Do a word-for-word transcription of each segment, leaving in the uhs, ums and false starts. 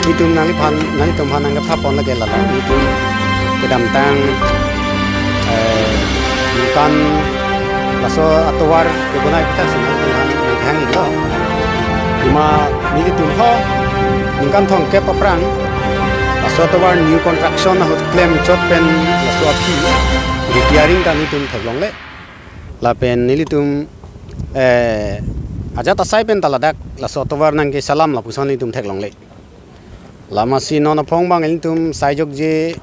Itum nangliphan, nanglitum aphan nangkethappon lake lalo. Itum kedamtang, eh, ningkan laso atovar kebonai aphuthak si nanglitum aphan nangkehang-iklo. Pima nelitum ho ningkan thomkep aphrang laso atovar new construction ahut klemchot pen laso aphi repairing ta nelitum theklongle. Lapen nelitum, eh, ajat asai pen ta ladak laso atovar nangkeselam lapuson nelitum theklongle. Lamasi non aphong abang nelitum saijokje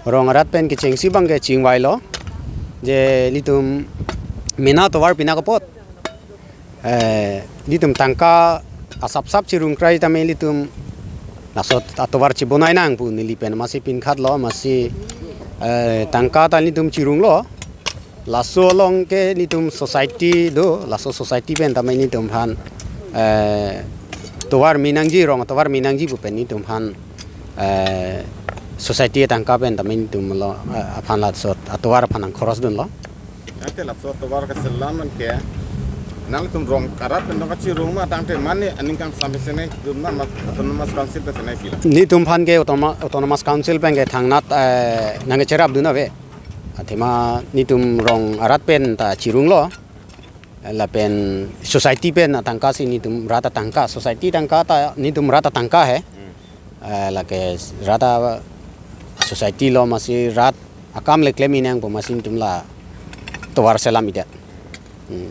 rong arat pen kechengsi abangke chingvailo. Je nelitum mena atovar pina kapot, eh, nelitum tangka asapsap chirung krai tame nelitum laso atovar chebonai nang pu neli pen amatsi pinkhatlo, amatsi, eh, tangka ta nelitum chirunglo. Laso along ke nelitum society do, laso society pen tame nelitum aphan, eh, tovar me nangji, rong atovar me nangji pu pen nelitum aphan, eh, society atangka pen tame nelitum lo, eh, aphan laso atovar aphan nangkhoros dunlo. Ante laso atovar keselam ke nangtum rong arat pen nangkachirung ma tangte mane aningkan sampai sene dun ma ma autonomous council pen sene pila. Nelitum aphan ke autonomous, autonomous council pen ke thangnat, eh, nangkecherap dun ave. Athema nelitum rong arat pen ta chirunglo. Lapen society pen atangka si nelitum rat atangka, society tangka ta nelitum rat atangka he. Hmm. Eh, lake rat a-, society lo amatsi rat akam le klem-i nang pu amatsi nelitum la tovar selam-idet. Hmm.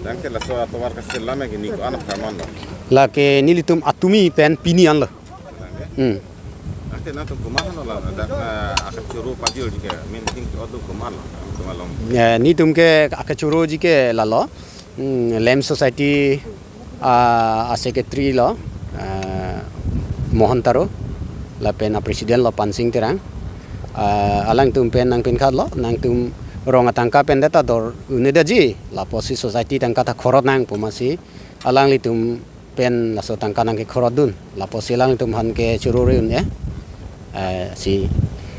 Tangte laso atovar keselam ke ningkan apharman lo. Lake nelitum atumi pen pini anlo. Hmm. Ante nangtum komat hano la dak, eh, akachoro pajirji ke, main thing ke odung komat lo, nangtum along. Eh, nelitum ke akachoroji ke lalo. Hmm, Lem Society, ah, a-secretary lo, ah, Mohan Taro, lapen a-president lo Pansing Terang. Ah, alangtum pen nangpinkhatlo, nangtum rong atangka pen det ta dor un-edetji, lapusi society tangka ta khorot nang pu amatsi alanglitum pen laso tangka nangkekhorot dun, lapusi alanglitum aphan kechoro-re un-e. Eh, si.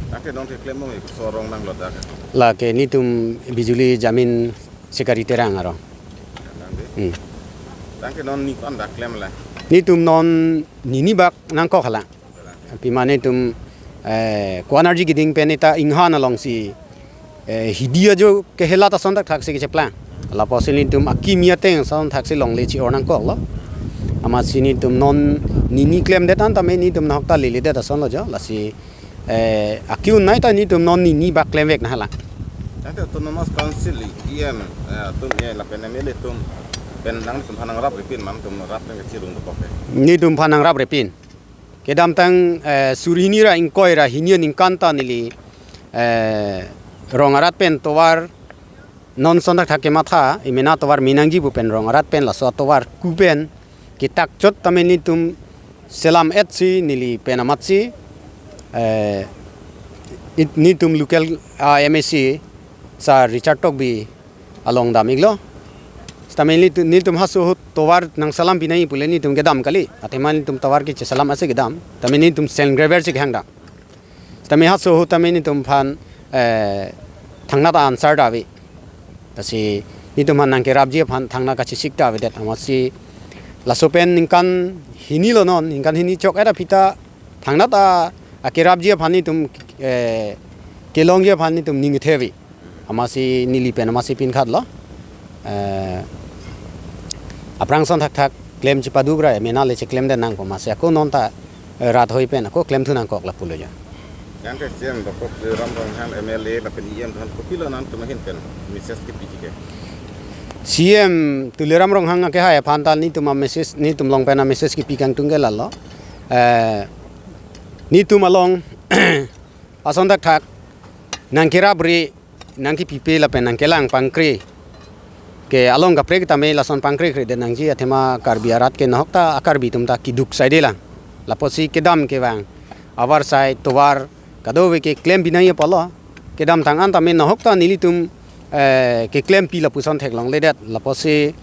Tangte non keklem mo ke sorong nanglo dak. Lake nelitum Bijuli Jamin Sikari Terang arong. Tangte. Hmm. Tangte non ningkan dak klemlo. Nelitum non nini bak nangkok hala. Pima nelitum, eh, ko-an arji keding pen neta inghan alongsi, eh, hidi ajo kehelat ason thakthak si kecheplang. Lapusi nelitum akimi ateng ason thak si longle chi-or nangkoklo. Amatsi nelitum non nini klemdet an tame nelitum nahok ta leledet asonlo jo. Lasi, eh, aki-un nai ta nelitum non nini bak klemvek nanghalang. Tangte Autonomous Council E M, eh, atum, eh, lapen M L A atum pen nangtum aphan nangrap-repin ma nangtum rat pen kachirung dokok ke. Nelitum aphan nangrap-repin. Kedamtang, eh, suri hini ra ingkoi ra hini aningkan ta neli, eh, rong arat pen tovar non ason thakthak kematha, imena tovar me nangji pu pen rong arat pen laso atovar ku pen ketakchot tame nelitum selam-et si neli pen amatsi, eh, it-, nelitum local, ah, M A C Sir Richard Tokbi along dam-iklo. Sitame nelitum, nelitum haso ahut tovar nangselam pinai pule nelitum kedam kali. Athema nelitum tovar kecheselam ase kedam. Tame nelitum sand gravel si kehang dam. Sitame haso ahut tame nelitum aphan, eh, thangnat answer ta ave. Lasi nelitum aphan nangkerapji aphan thangnat kachesik ta avedet. Amatsi laso pen ningkan hini lo non, ningkan hini chok-et aphi ta thangnat a, akerapji aphan nelitum, eh, kelongji aphan nelitum ning kethe ave. Amatsi neli pen amatsi pinkhatlo. Eh, aphrang ason thakthak klem chipaduk ra, mena le cheklemdet nang pu amatsi ako non ta, eh, rat hoi pen ako klemthu nangkok lapulo jo. Tangte C M Doctor Tuliram Ronghang M L A lapen E M aphan kopilo nangtum ahin pen message kepiji ke? C M Tuliram Ronghang akehai aphan ta nelitum a-message, nelitum along pen a-message kepi kangtung ke lalo. Eh, nelitum along ason thakthak nangkerap-re, nangkepipe lapen nangkelang pangkre ke along kaprek tame lason pangkrekredet nangji, athema Karbi arat ke nahok ta a-Karbi atum ta keduk saide lang. Lapusi kedam kevang, avarsai tovar kadokave keklem pinai apotlo. Kedamtang an tame nahok ta nelitum, eh, keklempi lapuson theklongledet. Lapusi,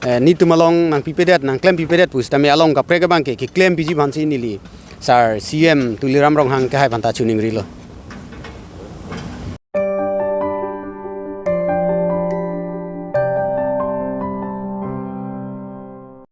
eh, nelitum along nangpipedet, nangklempipedet pusitame along kaprek abangke keklempiji aphansi neli Sir C M Tuliram Ronghang akehai aphan ta chiningrilo.